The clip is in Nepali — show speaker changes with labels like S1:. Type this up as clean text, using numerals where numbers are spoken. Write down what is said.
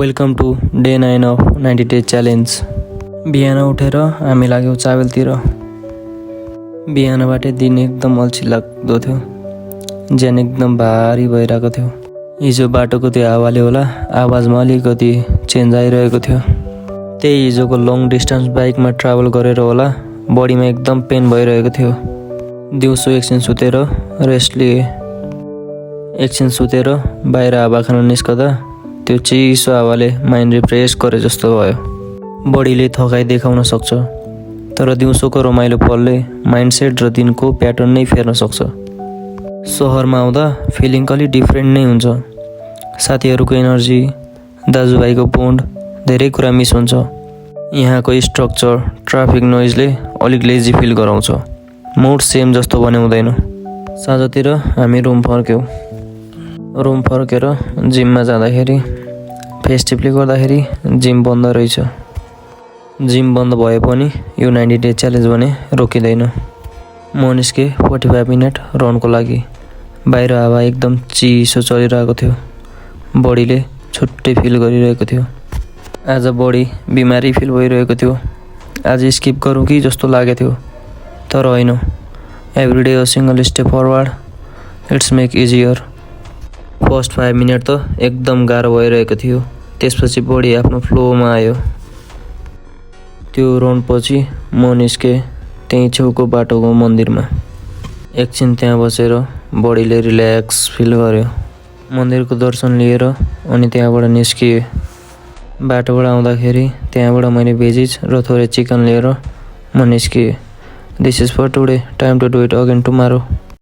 S1: Welcome to day 9 of 90 days challenge. बिहान उठेर हामी लाग्यौँ ट्राभलतिर। बिहानबाटै दिन एकदम अल्छी लाग्दो थियो, ज्यान एकदम भारी भइरहेको थियो। हिजो बाटोको त्यो हावाले होला आवाजमा अलिकति चेन्ज आइरहेको थियो। त्यही हिजोको लङ डिस्टेन्स बाइकमा ट्राभल गरेर होला बडीमा एकदम पेन भइरहेको थियो। दिउँसो एकछिन सुतेर रेस्ट लिए, एकछिन सुतेर बाहिर हावा खान निस्कदा त्यो चिसो हावाले माइन्ड रिफ्रेस गरे जस्तो भयो। बडीले थकाइ देखाउन सक्छ, तर दिउँसोको रमाइलो पलले माइन्डसेट र दिनको प्याटर्न नै फेर्न सक्छ। सहरमा आउँदा फिलिङ अलि डिफ्रेन्ट नै हुन्छ। साथीहरूको एनर्जी, दाजुभाइको बोन्ड, धेरै कुरा मिस हुन्छ। यहाँको स्ट्रक्चर, ट्राफिक नोइजले अलिक लेजी फिल गराउँछ। मुड सेम जस्तो बनाउँदैन। साँझतिर हामी रुम फर्केर जिममा जाँदाखेरि फेस्टिभले गर्दाखेरि जिम बन्द रहेछ। जिम बन्द भए पनि यो 90 डे च्यालेन्ज भने रोकिँदैन। म निस्केँ 45 मिनट रनको लागि। बाहिर हावा एकदम चिसो चलिरहेको थियो। बडीले छुट्टै फिल गरिरहेको थियो। आज बडी बिमारी फिल भइरहेको थियो। आज स्किप गरौँ कि जस्तो लागेको थियो, तर होइन। Every day a single step forward, it's make easier. First 5 minute त एकदम गाह्रो भइरहेको थियो। त्यसपछि बडी आफ्नो फ्लोमा आयो। त्यो राउन्डपछि म निस्केँ त्यहीँ छेउको बाटोको मन्दिरमा। एकछिन त्यहाँ बसेर बडीले रिल्याक्स फिल गर्यो। मन्दिरको दर्शन लिएर अनि त्यहाँबाट निस्किएँ। बाटोबाट आउँदाखेरि त्यहाँबाट मैले भेजिज र थोरै चिकन लिएर म निस्किएँ। This is for today, time to do it again tomorrow.